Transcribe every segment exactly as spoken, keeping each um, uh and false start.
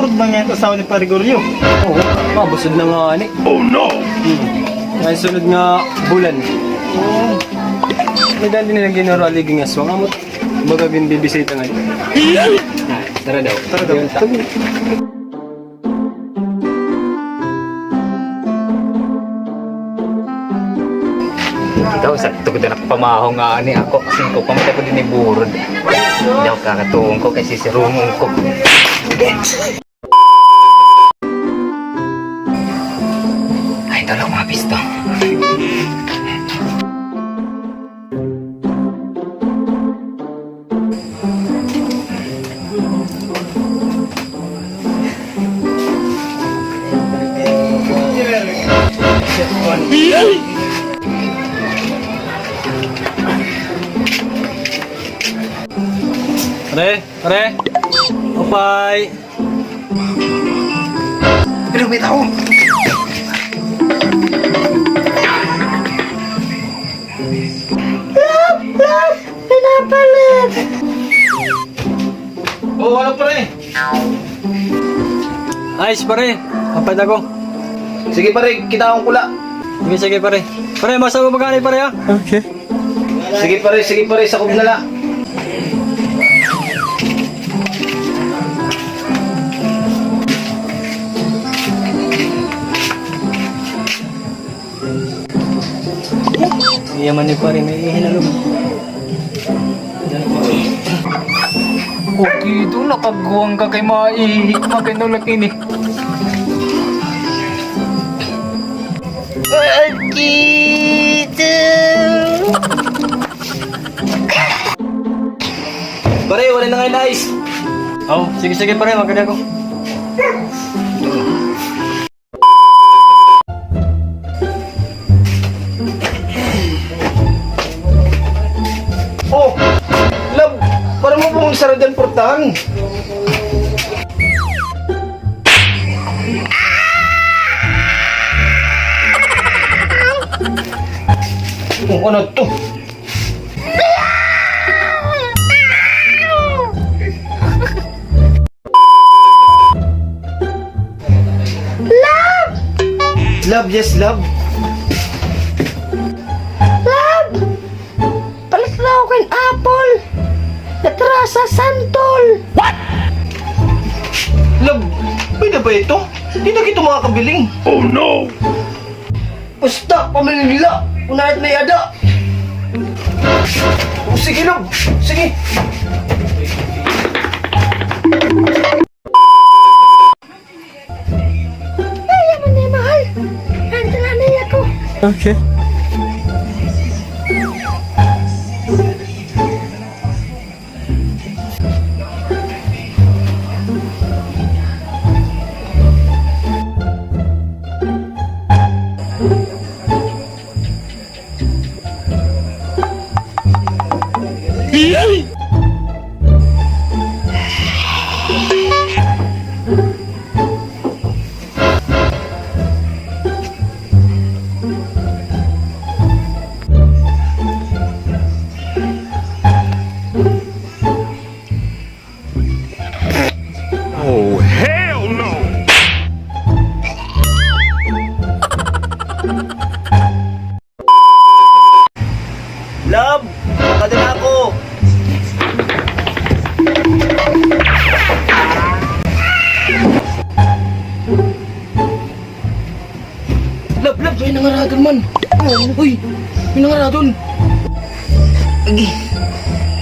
Mga asawa ni Pare Goryo. Oo, mabusog na nga ani. Oh no! Hmm. May sunod nga bulan. May dali na ginuro aliging aswang. Amo, baga ginbibisita nga. Tara daw. Tara daw. Ikaw, sakto ko din ako pamahaw nga ani ako. Singko pa man ako din iburod. Hindi ako kakatuon ko kay sisirungon ko. Ay, tulog mga pisto. Pare, pare. Upay. Pero may tao. Love, love, pinapalit. Oo, ano, pare? Ayos, pare. Apay na ko. Sige, pare, kitaon ko la. Sige, sige, pare. Pare, masama magani, pare, ha? Okay. Sige, pare, sige, pare, sakob na la. Iya man ni pare, may ihi na loob. Okay, ito, nakaguwang ka kay maihi, makinulak ini. Pare, wala na nga ice. Oh, sige, sige, pare, magkano ako? Oh, love, para mo pong sarado an portahan. Oh, ano to? Love! Love, yes, love. Love! Palit na ako kan apple. Natrasa santol. What? Love, pwede ba ito? Di na kita makakabiling. Oh no! Basta, pamilya nila. Unahan may ada. O, sige, love. Sige. Ay, yaman na, mahal. Ang talanay ako. Okay. Oh, hell no! Love, makadala ako. Love, love, may nangaradon man. Uy, may nangaradon. Agi.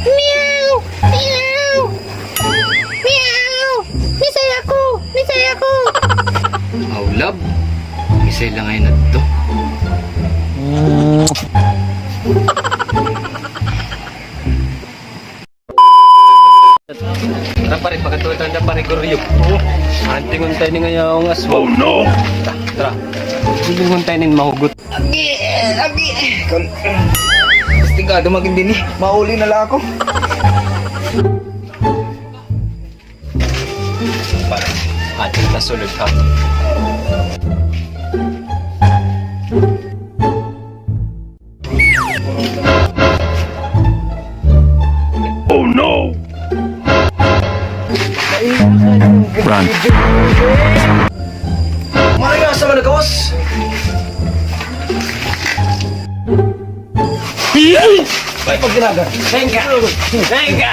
Meow! Meow! Meow! Misay ako! Misay ako! Aw, love. Misay la ngay-an adto. Tara, pare, pakatutan na, pare, Goryo. Oo. Antingon tayo ni ngayon ang aswang. Oh, no! Tara, tara. Antingon tayo ni mahugot. Lagi, lagi. Kastigado magin dinhi. Mauli na la ako. Pare, atin na sulod, ha? Oh, no! Run. Maraya sa mga gawas. Ay, pag ginagan. Tenga! Tenga!